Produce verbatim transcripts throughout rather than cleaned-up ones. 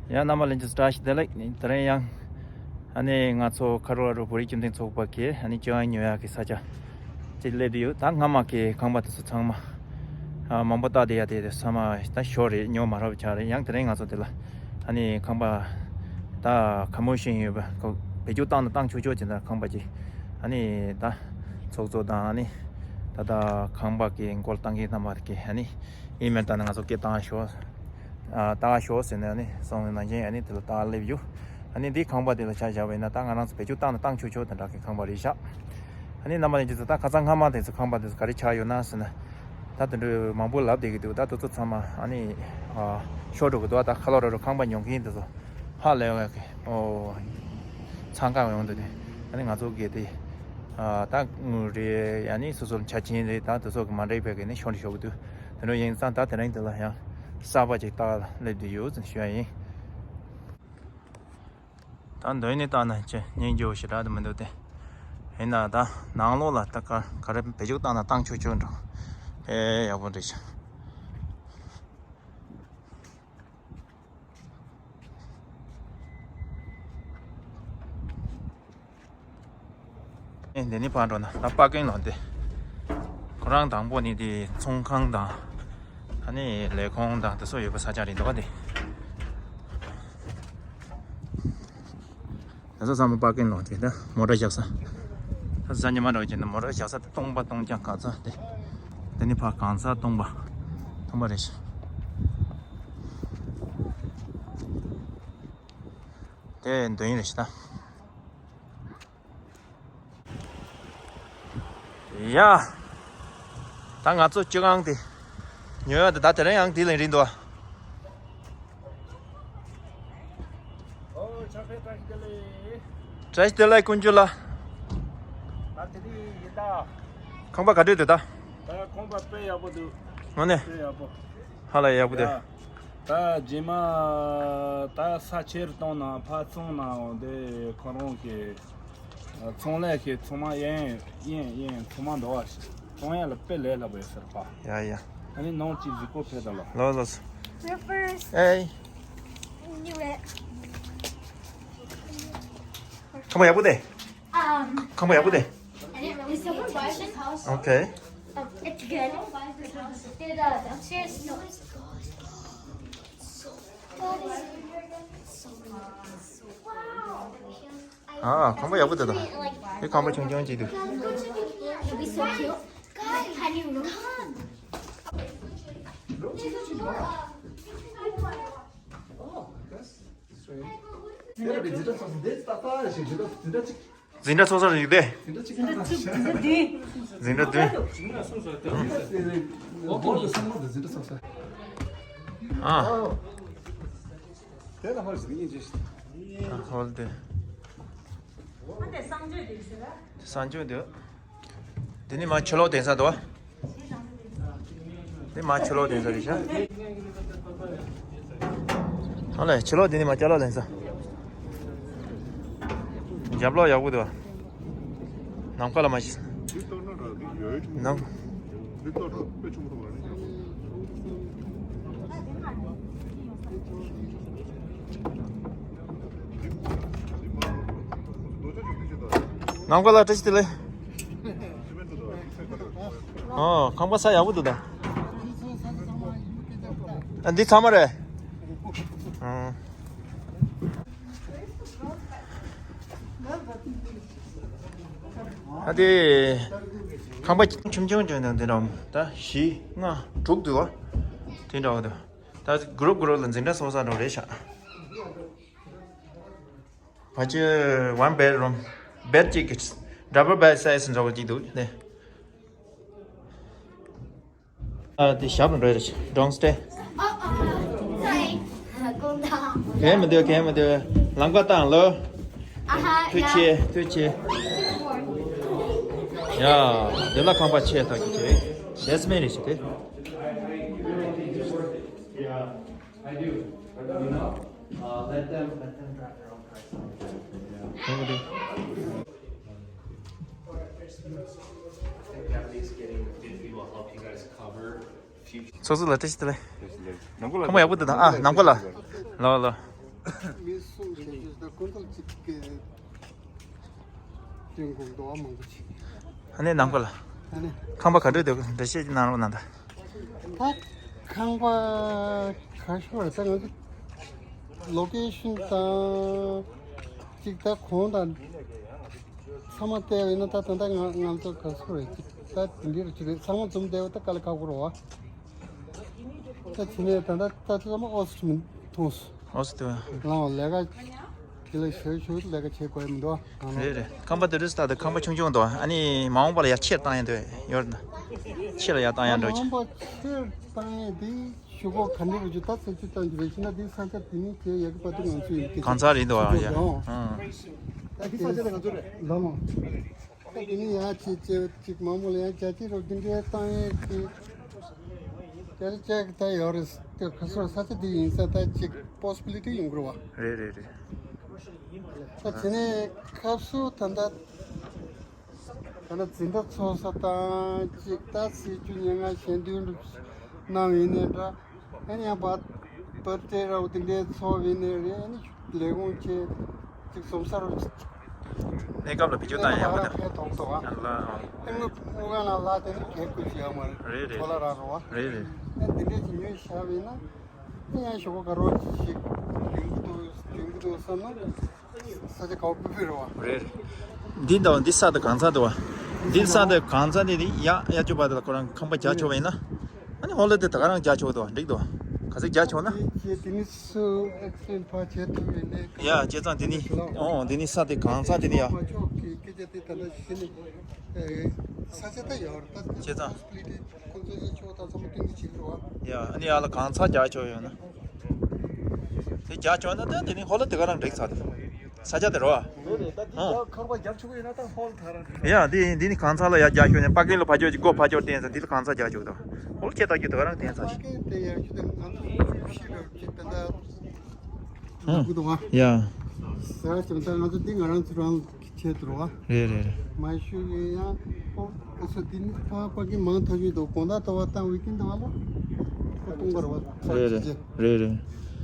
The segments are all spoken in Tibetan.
ཡང་རྣམ་པ་ལྷན་རྒྱས་བཀྲ་ཤིས་བདེ་ལེགས། དེ་རིང་ཡང་ཨ་ནི་ང་ཚོ་ཁ་རོ་ར་རུ་བོད་རིགས་སྤྱི་མཐུན་ཚོགས་པ་གིས་ཨ་ནི་ཅོ་ཨན་ཉོ་ཡག་གི་ས་ཆ་ཅིག་སླེབས་ཡོད། ད་སྔ་མ་གི་ཁང་པ་དེ་ཚོ་ཚང་མ་ཨ་མང་པོ་བཏགས་བསྡད་ཡ་དེ་ཚང་མ་ད་ཞོར་རེད། ཉོ་མ་རག་པ་ཆགས་རེད། ཡང་དེ་རིང་ང་ཚོ་དེ་ལ་ཨ་ནི་ཁང་པ་ད་ག་མོ་ཤེས་ཡོད་པ་ཁོ་བེད་སྤྱོད་བཏང་ན་བཏང་ཆོག་ཆོག་ཅིག་ད་ཁང་པ་ཅིག་ཨ་ནི་ད་ཚོགས་གཙོ་དང་ཨ་ནི་ད་ད་ཁང་པ་གི་འགོ་བཏང་མཁན་རྣམ་པ་གིས་ཨ་ནི་ཨི་མེལ་བཏང་ནས་ང་ཚོ་སྐད་བཏང་ཤོག་ཨ་ལྟ་ཤོག་ཟེར་ནས་ནི་གསུངས་ནས་ནང་བཞིན་ཨ་ནི་དེ་ལ་ལྟ་སླེབས་ཡོད། ཨ་ནི་འདི་ཁང་པ་དེ་ལ་ཆ་བཞག་པ་ཡིན་ན་ད་ང་རང་ཚོ་བེད་སྤྱོད་བཏང་ན་བཏང་ཆོག་ཆོག་དེ་འདྲ་གི་ཁང་པ་རེད་ཤག་ཨ་ནི་རྣམ་པ་ལྷན་རྒྱས་ཚོ་ད་ཁ་སང་སྔ་མ་དེ་ཚོ་ཁང་པ་དེ་ཚོ་ག་རེ་ཆགས་ཡོད་ན་ཟེར་ན། ད་དེ་འདྲ་མང་པོ་ལབ་བསྡད་ཀྱི་འདུག་ད་དེ་ཚོ་ཚང་མ་ཨ་ནི་ཨ་ཤོར་འགྲོ་གི་འདུག་ད་ཁ་ལོ་ར་རུ་ཁང་པ་ཉོ་མཁན་དེ་ཚོ་ཧ་ལས་པའི་ཨོ་འཚང་ཁ་ཡོང་འདུག་དེ་ཨ་ནི་ང་ཚོ་གི་དེ་ཨ་ད་དངུལ་རེད། ཨ་ནི་སོ་སོར་ཆ་ཆེན་རེད། ད་དེ་ཚོ་གི་མ་འགྲིག་པའི་གི་ནི་ཤོར་ཤོར་གི་འདུག་དེ་འདྲ་ཡིན་ཙང་ད་དེ་རིང་དེ་ལ་ཡང་གསར་པ་ཅིག་བཏགས་སླེབས་བསྡད་ཡོད་ཟེར་ཞུ་ཡ་ཡིན། ད་མདུན་ནས་བལྟས་ན་ཅི་སྙིང་རྗེ་བོ་ཞེ་དྲག་ཏུ་མི་འདུག་སྟེ། ཡིན་ན་ད་ནང་ལོགས་ལ་ད་ག་ག་རེ་བེད་སྤྱོད་བཏང་ན་བཏང་ཆོག་ཆོག་འགྲོ་ཨེ་ཡག་པོ་འདྲ་ཞིག་ཨེ་འདི་ནི་ཕར་འགྲོ་ན་ད་པར་ཀིང་ལོ་འདི། ཁོ་རང་དང་པོ་ནི་འདི་ཚོང་ཁང་དང་། ཨ་ནི་ལས་ཁུངས་དང་དེ་ཚོ་ཡོད་པ་ས་ཆ་རེད་འདུག་ག་འདི། དེ་ཚོ་ཚང་མ་པར་ཀིང་ལོ་འདི་ད་མོ་ཊ་བཞག་ས། ད་གཟའ་ཉི་མ་འགྲོ་གི་ན་མོ་ཊ་བཞག་ས་སྟོང་པ་སྟོང་རྐྱང་གང་ཚ་འདི། འདི་ནི་ཕར་གང་ཚ་སྟོང་པ། སྟོང་པ་རེད་ཤག་དེ་འདོན་ཡིན་རེད་ཤག་ད། ཡ། ད་ང་ཚོ་སྤྱི་ཁང་དེ་ཉོ་ཡ་དེ་ད་དེ་རིང་ཡང་དེ་ལས་རིང་འདུག་ཨོ་ཆ་ཕེ་བཀྲ་ཤིས་བདེ་ལེགས། བཀྲ་ཤིས་བདེ་ལེགས་དཀོན་མཆོག་ལགས། ད་དེ་རིང་ཡིན་ད། ཁང་པ་ག་འདྲས་འདུག་ད། ད་ཁང་པ་དཔེ་ཡག་པོ་འདུག་དངོས་གནས། དཔེ་ཡག་པོ། ཧ་ལས་ཡག་པོ་འདུག་ཡ། ད་རྗེས་མ་ད་ས་ཆེར་གཏོང་ན་ཕར་ཚོང་ནའང་དེ་ཁོ་རང་གི་ཚོང་ལས་ཀྱི་ཚང་མ་ཡིན་ཡིན་ཡིན་ཚང་མ་འདུག་བ། ཚོང་ཡ་ལ་དཔེ་ལས་སླ་པོ་ཡོད་ཟེར་པ། ཡ་ཡ། ཨ་ནི་ནང་གཅིག་གཟིགས་སྐོར་ཕེབས་ད་ལོ། ལོ་ལོ། We're first. Hey. We knew it. ཁང་པ་ཡག་པོ་དེ། Um, ཁང་པ་ཡག་པོ་དེ། I didn't really pay attention. Okay. Um, it's good. The downstairs is so ཨ། ཁང་པ་ཡག་པོ་དེ་དང་། དེ་ཁང་པ་ཆུང་ཆུང་ཅིག་འདུག It'll be so cute. Guys, have you looked? འཛིན་གྲྭ་ཚོགས་ས་རེད་དེ། འཛིན་གྲྭ་ཚོགས་ས་རེད་དེ། འཛིན་གྲྭ་བདུན། འཛིན་གྲྭ་བདུན། ཨ། ཨ་ཧོལ་དེ། གསང་སྤྱོད་དེ། འདི་ནི་མ་ཕྱི་ལོགས་གདན་ས་དོ། འདི་མ་ཕྱི་ལོགས་གདན་ས་རེད་ཤག་ཨ་ལས་ཕྱི་ལོགས་འདི་ནི་མ་ཅ་ལག་གདན་ས། རྒྱབ་ལོགས་ཡག་པོ་འདུག་ནམ་མཁའ་ལ་མ་ཤི། ནམ། ནམ་མཁའ་ལ་བཀྲ་ཤིས་བདེ་ལེགས། ཨོ། ཁང་པ་ས་ཡག་པོ་འདུག་ད། ཨ། འདི་ཚང་མ་རེད། ཨང་། ཨ། དེ་ཁང་པ་ཆུང་ཆུང་ཆུང་ཆུང་དེ་འདྲ་ད་བཞི་ལྔ་དྲུག་འདུག་བ། དེ་འདྲ་བ་འདུག་ད་གུ་རུབ་གུ་རུབ་ལ་འཛིན་གྲྭ་ཚོགས་ས་འདྲ་རེད་ཤག་ཕལ་ཆེར་one bedroom bed གཅིག་གི་double bed size འདྲ་བ་གཅིག་འདུག་ནས། ཨ། དེ་ཞབས་ལ་འགྲོ་ཡ་རེད། Downstairs. གལ་མི་འདུག་གལ་མི་འདུག་ལམ་ཁ་བཏང་ལོ། ཐུགས་རྗེ་ཆེ། ཐུགས་རྗེ་ཆེ། ཡ། འདི་ལ་ཁང་པ་ཆེ་ཐག་གི་ཆེ། Basement རེད་ཤག་དེ། ཚོགས་གཙོ་ལགས་བཀྲ་ཤིས་བདེ་ལེགས། ཁང་པ་ཡག་པོ་འདུག་ད། ཨ། ནམ་མཁའ་ལ། ལོ་ལོ། མི་གསུམ་བྱས་རྗེས་ད་ཀུན་ཏུ་གཅིག་གི་ཀྲིང་གུང་དོ་བ་མང་པོ་ཅིག་ཨ་ནི་ནམ་མཁའ་ལ། ཨ་ནི་ཁང་པ་ག་འདྲ་འདུག་འགྲེལ་བཤད་ཅིག་གནང་རོགས་གནང་ད། ད་ཁང་པ་ག་ཤོར་ད་ང་ཚོ་ལོ་ཀེ་ཤིན་དང་གཅིག་ད་གོང་དང་ཚང་མ་བལྟས་པ་ཡིན་ན་ད་ད་ལྟ་ང་ང་ཚོ་ག་ཤོར་རེད་ཅིག་ད་དེ་འདྲ་རུ་ཅིག་རེད། ཚང་མ་འཛོམས་བསྡད་པ་ད་དཀའ་ལས་ཁག་པོ་རེད་བ། ད་དེ་ནས་ད་ད་ད་ཚང་མ་ཨོ་སི་མི་མཐོང་སོང་། ཨོ་སི་དེ་བ། ལའང་ལས་ཀ་དེ་ལ་ཞུ་ཞུ་ལས་ཀ་བྱེད་དགོས་མི་འདུག་ག་རེད་རེད། ཁང་པ་དེ་རིས་ད་དེ་ཁང་པ་ཆུང་ཆུང་འདུག་ཨ་ནི་མ་འོངས་པ་ལ་ཡར་ཆེར་བཏང་ཡ་འདོད་ཡོད་ན། ཆེ་ལ་ཡར་བཏང་ཡ་འགྲོ་ཆེ། མ་འོངས་པ་ཆེར་བཏང་ཡ་དེ་ཞུ་གོ་ག་འདྲ་རུ་ཅིག་ད་ཚེ་ཅིག་བཏང་རྒྱུ་རེད་ཤི་ན་དེ་ས་ཆ་དེ་ནི་དེ་ཡག་གི་པ་དེ་ང་ཚོ་ཡིན་གི་གང་ཚ་རེད་འདུག་ཨ་ཡ། ད་དེ་ས་ཆ་དེ་ང་ཚོ་རེད་ལ་མ། ད་དེ་ནི་ཡང་ཅིག་ཅིག་ཅིག་མང་པོ་ལ་ཡང་རྒྱ་ཆེ་རོ་དེ་འདྲའི་བཏང་ཡས་ཀྱི་དེར་ཅག་ད་ཡོད་རེད། དེ་ཁ་སོར་ས་ཆ་དེ་ཡིན་ས་ད་ཅིག་པོ་སི་བི་ལི་ཊི་ཡོང་གི་རེད་བ། རེད་རེད་རེད། ད་དེ་ནས་ཁ་སོ་ད་ད་ད་ད་འཛིན་གྲྭ་ཚོགས་ས་དང་ཅིག་ད་སྲིད་ཇུས་ཉེར་ལྔ་གཞན་དོན་གནང་བ་ཡིན་ནའི་འདྲ། ཨ་ནི་ཡང་བ་བར་ཏེ་ར་བ་དེ་འདྲའི་ཚོགས་བྱས་ནས་རེད། ཨ་ནི་ལས་ཁུངས་ཆེ་གཅིག་སོམ་སར་གནས་སྐབས་ལ་བེད་སྤྱོད་བཏང་ཡག་པོ་དང་། ཕན་ཐོགས་ཐོགས་ཨ། ཨ་ལ་ཨ། ཨ་ནི་དངུལ་དངུལ་ཁང་ལ་ལ་དེ་ནི་གལ་དགོས་ཀྱི་ཡོད་མ་རེད། རེད་རེད། ཁོ་ལ་ར་རོ་བ། རེད་རེད། ཨ་དེ་འདྲས་ཀྱི་ཉོས་བཞག་པས་ན་ཨ་ཡང་ཞོགས་པ་དགའ་རོགས་ཤིག་ཡོང་གི་འདུག་ཡོང་གི་འདུག་བསམ་ན་ས་ཆ་ག་བ་སྤུ་སྤུ་རེད་བ། རེད་རེད། འདི་འདྲ་འདི་ས་དེ་གང་ཚ་འདུག་བ། འདི་ས་དེ་གང་ཚ་འདི་ནི་ཡ་ཡ་ཅོ་པ་དེ་ལ་ཁོ་རང་ཁང་པ་རྒྱག་ཆོག་པ་ཡིན་ན། ཨ་ནི་ཧོ་ལ་དེ་ད་ག་རང་རྒྱག་ཆོག་འདུག་བ། འགྲིག་འདུག་བ། ག་ཚོད་རྒྱག་ཆོག་ན། དེ་དེ་ནི་སུ་ཨེག་སི་ཆེན་ཇི་ཕར་བྱེད་ཐུབ་ཡོད་ནས། ཡ་བྱས་ཙང་དེ་ནི་ཨོ་དེ་ནི་ས་དེ་གང་ཚ་དེ་ནི་ཡ། ཕར་ཕྱོགས་ཀྱི་སྐད་ཆ་དེ་ད་ལྟ་གཞི་ནས་ས་ཆ་ད་ཡོད་རེད་ད། བྱས་ཙང་། ཁོང་ཚོ་ཡི་ཕྱོགས་ད་ཚང་མ་སྟོན་གྱི་བྱེད་ཀྱི་རེད་བ། ཡ་ཨ་ནི་ཡ་ལ་གང་ཚ་རྒྱག་ཆོག་ཡོད་ན། དེ་རྒྱག་ཆོག་ན་ད་དེ་ནི་ཧོ་ལ་དེ་ག་རང་འགྲིག་ཚར་དེ། ས་ཆ་དེ་རོ། ཨ། ཁང་པ་རྒྱབ་ཆོག་གི་ཡིན་ན་ད་ཧོལ་ཐ་ར། ཡ་འདི་འདི་ནི་གང་ཚ་ལ་ཡ་རྒྱ་ཞོ་ནས་པག་རིང་ལ་ཕ་ཅོ་ཅིག་སྒོ་ཕ་ཅོ་བསྟན་ས་འདི་ལ་གང་ཚ་རྒྱ་ཞོ་དང་ཧོལ་ཁྱེད་ད་ཀྱི་ད་རང་བསྟན་ས་ཞིག་དེ་ཡ་ཞུ་དང་ང་ཚོ་ཤི་ར་ཅིག་ད་ད་ཧུ་དུ་བ། ཡ། ས་ཆ་ད་ང་ཚོ་འདི་ང་རང་ཚོ་རང་ཁྱེད་དུ་རོ། རེད་རེད་རེད། མ་ཤུ་ཡིན་ཡང་ཨོ། ཁ་སོ་དེ་ནི་ཕ་ཕ་གི་མང་ཐོག་ཡོད་དོ་དགོང་དག་ལྟ་བ་དང་ཝི་ཀེན་ལྟ་བ་ལ་ཁོ་གཏོང་གར་བ། རེད་རེད་རེད་རེད།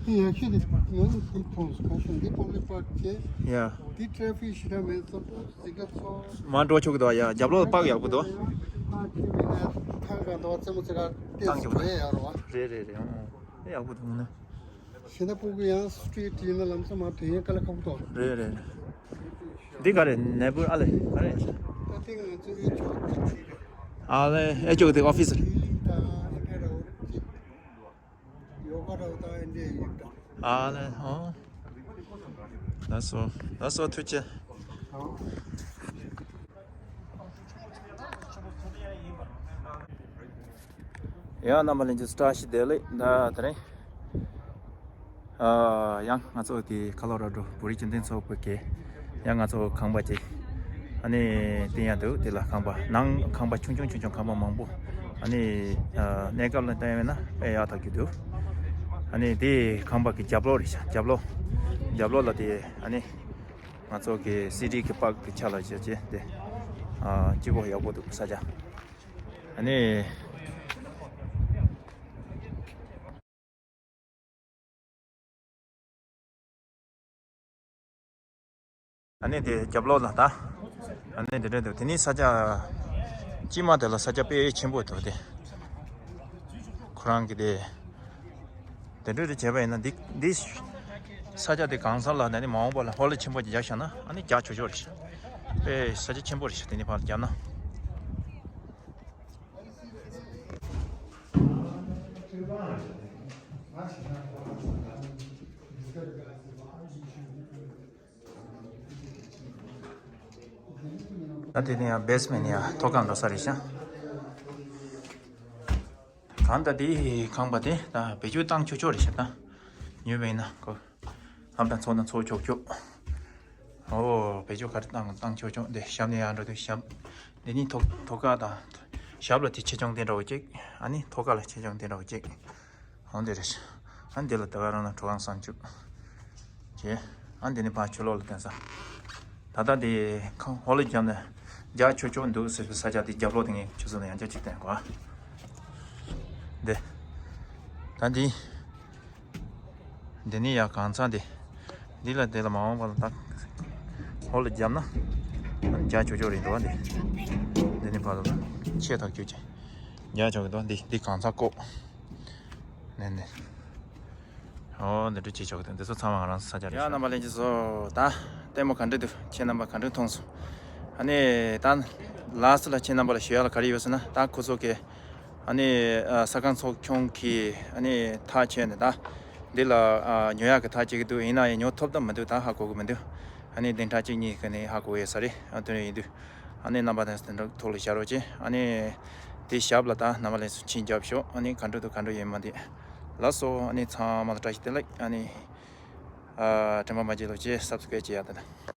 དེ་ཡང་ཤི་དེ་ང་ནི་དེ་མཐོང་སོང་ཁ་སོ་འདི་པོ་ལི་པར་ཅེ། ཡ། དེ་ཊེ་ཕིག་ཞེ་དྲག་མེད་ཙམ་པོ་ཟིག་ག་ཚོ། མ་འགྲོ་ཆོག་གི་འདུག་ཡ། རྒྱབ་ལོགས་པག་ཡག་པོ་འདུག་ཨ་ཁྱི་མི་ན་ཐང་ག་འདུག་རྩེ་མོ་ཚེ་ག་ཏེ་བཏང་ཆོག་གི་འདུག་རེད་ཡ་རོ་བ། རེད་རེད་རེད། ཨོ། ཨེ་ཡག་པོ་འདུག་ནི། ཤེས་ན་སྤུ་གུ་ཡང་སི་ཊི་རི་ཊི་ཡིན་ན་ལམ་སང་མ་དོན་ཡང་དཀའ་ལས་ཁག་པོ་འདུག་རེད་རེད། འདི་ག་རེད་ནེ་པུར་ཨ་ལེ་ག་རེད། ད་ཐེངས་ང་ཚོ་ཨེ་ཅོག་ཨ་ལེ་ཨེ་ཅོག་དེ་ཨོ་ཕི་སི་རེད། ཡོ་ག་ར་དང་ཨེ་འདྲས་ཡོད་ད། ཨ་ལེ་ཨོ། ལགས་སོ་ལགས་སོ་ཐུགས་རྗེ་ཆེ། ཡང་རྣམ་པ་ལྷན་རྒྱས་བཀྲ་ཤིས་བདེ་ལེགས། ད་དེ་རིང་ཨ་ཡང་ང་ཚོ་དེ་ཁ་ལོ་ར་ཌོ་བོད་རིགས་སྤྱི་མཐུན་ཚོགས་པ་གི་ཡང་ང་ཚོ་ཁང་པ་ཅིག་ཨ་ནི་བསྟན་ཡ་འདུག་དེ་ལ་ཁང་པ་ནང་ཁང་པ་ཆུང་ཆུང་ཆུང་ཆུང་ཁང་པ་མང་པོ་ཨ་ནི་ཨ་གནས་སྐབས་ལ་བསྟན་ཡ་མེད་ན་དཔེ་ཡག་ཐག་གི་འདུག་ཨ་ནི་དེ་ཁང་པ་གི་རྒྱབ་ལོགས་རེད་ཤག་རྒྱབ་ལོགས། རྒྱབ་ལོགས་ལ་དེ་ཨ་ནི་ང་ཚོ་གི་སི་ཊི་གི་པག་གི་ཆ་ལ་བྱས་རྗེས་དེ་ཨ་སྐྱིད་པོ་ཡག་པོ་འདུག་ས་ཆ། ཨ་ནི། ཨ་ནི་དེ་རྒྱབ་ལོགས་ལ་ད། ཨ་ནི་དེ་འདྲ་འདུག་དེ་ནི་ས་ཆ། དཀྱིལ་མ་དེ་ལ་ས་ཆ་དཔེ་ཆེན་པོ་འདུག་དེ། ཁོ་རང་གི་དེ། དེ་འདྲ་རེ་བྱས་པ་ཡིན་ན་འདི་འདི། ས་ཆ་དེ་གང་ས་ལ་ད་ནི་མ་འོངས་པ་ལ་ཧོ་ལ་ཆེན་པོ་ཅིག་རྒྱག་བཞག་ན་ཨ་ནི་རྒྱག་ཆོག་ཆོག་རེད་ཤག་དཔེ་ས་ཆ་ཆེན་པོ་རེད་ཤག་དེ་ནི་ཕར་རྒྱབ་ན། ད་དེ་ནས་ཡང་བེ་སི་མེན་ཡང་ཐོག་ཁང་འགྲོ་ས་རེད་ཤག་གང་ལྟར་དེའི་ཁང་པ་དེ་ད་བེད་སྤྱོད་བཏང་ཆོག་ཆོག་རེད་ཤག་ད་ཉོས་པ་ཡིན་ན་ཁོ་ལྷམ་དང་ཚོགས་ན་ཚོགས་ཆོག་ཆོག་ཨོ་བེད་སྤྱོད་ག་རེ་བཏང་བཏང་ཆོག་ཆོག་འདི་ཞབས་ནས་ཡར་འགྲོ་དུས་ཞབས་འདི་ནི་ཐོག་ཐོག་ཁ་དང་ཞབས་ལ་དེ་ཆེ་ཆུང་དེ་འདྲ་བོ་གཅིག་ཨ་ནི་ཐོག་ཁ་ལ་ཆེ་ཆུང་དེ་འདྲ་བོ་གཅིག་འོ་འདི་རེད། ཨ་འདི་ལ་ད་ག་རང་ན་གྲོ་གང་སང་བཅུག་བྱས། ཨ་འདི་ནི་ཕར་ཕྱི་ལོགས་ལ་བསྟན་ས། ད་ལྟ་འདི་ཁང་ཧོ་ལ་རྒྱབ་ནས་རྒྱག་ཆོག་ཆོག་འདུག་ཟེར་བའི་ས་ཆ་འདི་རྒྱབ་ལོགས་དེ་ངས་ཁྱོད་ཚོ་ལ་ཡང་བསྐྱར་ཅིག་བསྟན་གོ་འདི། ད་འདི། འདི་ནི་ཡ་གང་ཚང་འདི། འདི་ལ་དེ་ལ་མ་འོངས་པ་ལ་ད་ཧོ་ལ་བརྒྱབ་ན་རྒྱག་ཆོག་ཆོག་རེད་འདུག་བ། འདི་འདི་ནི་ཕར་ལ་ཆེ་ཐག་ཆོད་ཅིག་རྒྱག་ཆོག་གི་འདུག་འདི་འདི་གང་ཚ་ཀོ། ནས་ནས། ཨོ་འདི་འདྲ་བྱེད་ཆོག་གི་འདུག་འདི་ཚོ་ཚང་མ་ང་རང་ས་ཆ་རེད་ཡ། ཤག་རྣམ་པ་ལྷན་རྒྱས་ཚོ། ད་ལྟད་མོ་ག་འདྲ་འདུག་ཁྱེད་རྣམ་པ་ག་འདྲ་མཐོང་སོང་། ཨ་ནི་ད་ལ་སི་ལ་ཁྱེད་རྣམ་པ་ལ་ཞུ་ཡ་ལ་ག་རེ་ཡོད་ཟེར་ན། ད་ཁོ་ཚོ་གི་ཨ་ནི་ཨ་ས་ཁང་ཚོགས་ཆུང་གིས་ཨ་ནི་ཐག་བཅད་ནས་ད་འདི་ལ་ཨ་ཉོ་ཡག་གི་ཐག་བཅད་ཀྱི་འདུག་ཡིན་ན་ཡང་ཉོ་ཐུབ་དམ་མི་འདུག་ད་ཧ་གོ་གི་མི་འདུག་ཨ་ནི་བདུན་ཕྲག་གཅིག་གཉིས་ཀྱི་ནས་ཧ་གོ་ཡོད་ས་རེད། ཨ་དེ་འདྲ་ཡིན་དུས་ཨ་ནི་རྣམ་པ་དེ་ཚོ་དེ་འདྲ་ཐོག་ལ་བཞག་རོགས་བྱེད། ཨ་ནི་དེ་ཞབས་ལ་ད་རྣམ་པ་ལྷན་རྒྱས་ཚོ་མཆན་རྒྱབ་ཤོག་ཨ་ནི་ག་འདྲ་འདུག་ག་འདྲ་ཡོད་མ་འདུག་ལགས་སོ། ཨ་ནི་ཚང་མ་ལ་བཀྲ་ཤིས་བདེ་ལེགས། ཨ་ནི་ཨ་དྲན་པ་མ་བརྗེད་རོགས་བྱེད། སབ་སི་ཀ་རེབ་བྱེད་ཡག་དང་།